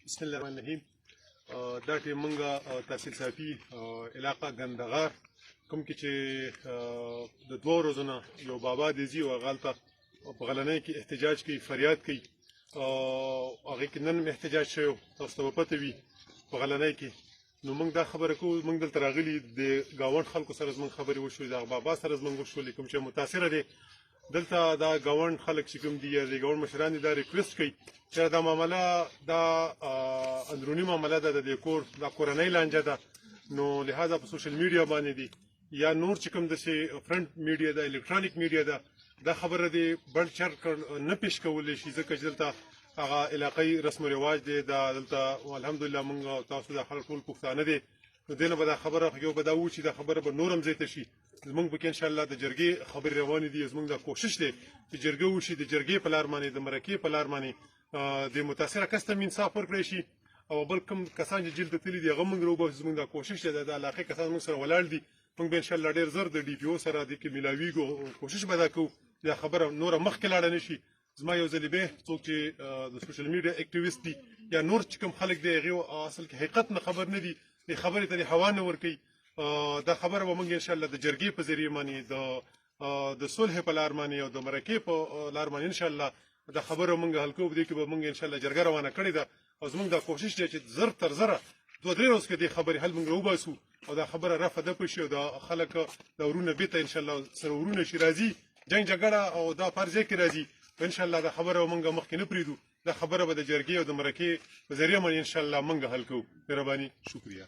بسم الله الرحمن الرحیم. دا ټیم مونږه تحصیل صافي، علاقه ګندغار، کوم کې چې د 2 ورځو نه یو بابا دی ځي او هغه هلته په غلنۍ کې احتجاج کوي، فریاد کوي. هغې کې نن هم احتجاج شوی، تاسو ته به پته وي په غلنۍ کې. نو موږ دا خبره کوو، موږ دلته راغلي د ګاونډ خلکو سره زموږ خبرې وشولې، د هغه بابا سره زموږ وشولې کوم چې متاثره دی. دلته دا ګاونډ خلک چې کوم دي یا د ګاونډ مشران دي، دا ریکویسټ کوي چې دا معامله دا اندروني معامله ده، د دې کور دا کورنۍ لانجه ده. نو لهذا په سوشل میډیا باندې دي یا نور چې کوم داسې فرنټ میډیا ده، الکترونیک میډیا ده، دا خبره دې بل چر نه پیش کولی شي، ځکه چې دلته هغه علاقوي رسم و رواج دی. دا دلته الحمدلله مونږ تاسو د خلک ټول پښتانه دي، نو دې نه به دا خبره یو به دا و چې دا خبره به نور هم زیاته شي. زمونږ پکې انشاءالله د جرګې خبرې روانې دي. زمونږ دا کوشش دی چې جرګه وشي، د جرګې په لار باندې، د مرکې په لار باندې د متاثره کس ته هم انصاف ورکړی شي او بل کوم کسان چې جیل ته تللي دي هغه موږ راوباسو. زمونږ دا کوشش دی، د علاقې کسان موږ سره ولاړ دي. موږ به انشاءالله ډېر زر د ډي پي او سره دې کې میلاویږو، کوشش به دا کوو چې دا خبره نوره مخکې لاړه نه شي. زما یو ځلې به څوک چې د سوشل میډیا اکټیویست دي یا نور چې کوم خلک دي، هغې اصل کې حقیقت نه خبر نه دي، دې خبرې ته دې هوا نه ورکوي. دا خبره به موږ انشاءالله د جرګې په ذریعه باندې، د صلح په لار باندې او د مرکې په لار باندې انشاءالله دا خبره موږ حل کوو. په دې کې به موږ انشاءالله جرګه روانه کړې ده او زموږ دا کوشش دی چې زر تر زره 2-3 ورځو کې دې خبرې حل موږ راوباسو او دا خبره رفع ده شي او دا خلک دا ورونه بیرته انشاءالله سره ورونه شي. راځي جنګ جګړه او دا پر ځای کې راځي، انشاءالله دا خبره موږ مخکې نه پرېږدو. دا خبره به د جرګې او د مرکې په ذریعه باندې انشاءالله موږ حل کوو. مهرباني، شکریه.